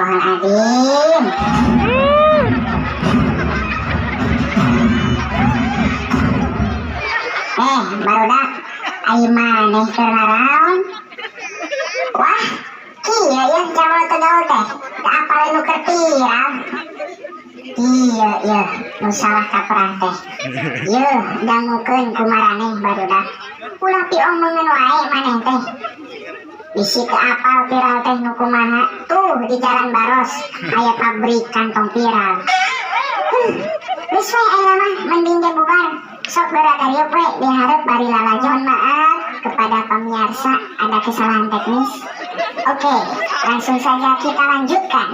Astagfirullahaladzim. Eh, barudak, ai maneh keur naraon? Wah, kieu ya cawol teu gaul teh. Teu apal nu keur viral. Iya, iya, nu salah kaprah teh. Yeuh, dangukeun ku maraneh, barudak. Ulah piomongeun wae maneh teh. Bisi teu apal viral teh nu kumaha. Tuh di Jalan Baros aya pabrik kantong viral. Huh, geus we ayeuna mah, mending ge bubar. Sok geura-garieup we di hareup bari lalajo. Maaf kepada pemirsa, ada kesalahan teknis. Oke, langsung saja kita lanjutkan.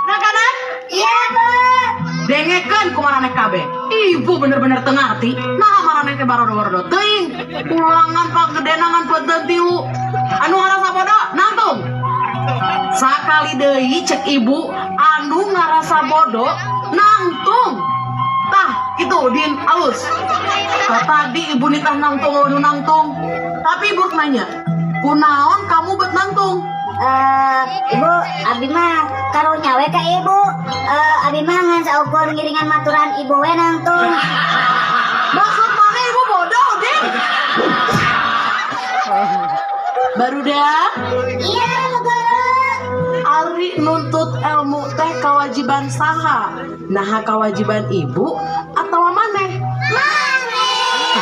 Anak-anak, Iya, Bu. Dengekeun ku maraneh kabeh. Ibu bener-bener teu ngarti. Nah, maraneh teh barodo-barodo teuing. Ulangan pagedena ngan peuteun 3. Anu ngarasa bodoh, nangtung. Sakali deui cek ibu, anu ngarasa bodoh, nangtung. Tah, itu din alus. Tah, tadi ibu nitah nangtung, anu nangtung. Tapi ibu nanya, kunaon kamu bet nangtung? Eh, Ibu, abi mah karunya we ka ibu. Eh, abi mah ngan saukur ngiringan maturan ibu we nangtung. Maksud mana ibu bodoh, Din? Barudak, Iya, Bu Guru. Ari nuntut ilmu teh kewajiban saha? Nah, kewajiban ibu atau maneh? Maneh.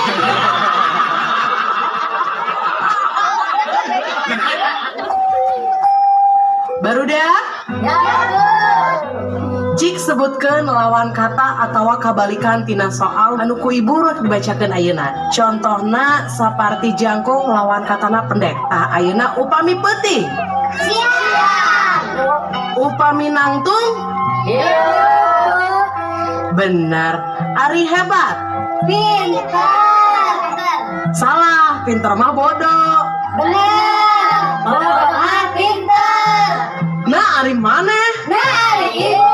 Barudak, Ya, Bu. Cik sebutkan lawan kata atau kabalikan tina soal anu ku ibu rek dibacakeun ayeuna. Contohna saparti jangkung lawan katana pendek. Tah, ayeuna upami peuting. Siap. Upami nangtung? Iya. Bener. Ari hebat? Pintar. Salah, pinter mah bodoh. Bener. Bodoh mah pintar. Nah, ari maneh? Nah, ari ibu.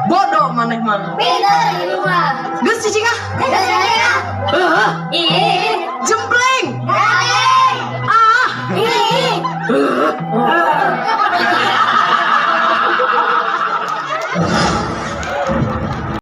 Bodoh maneh mah. Pintar ibu mah. Geus cicing ah. Geus ya. Heuh, Ih. Jempleng. Ya.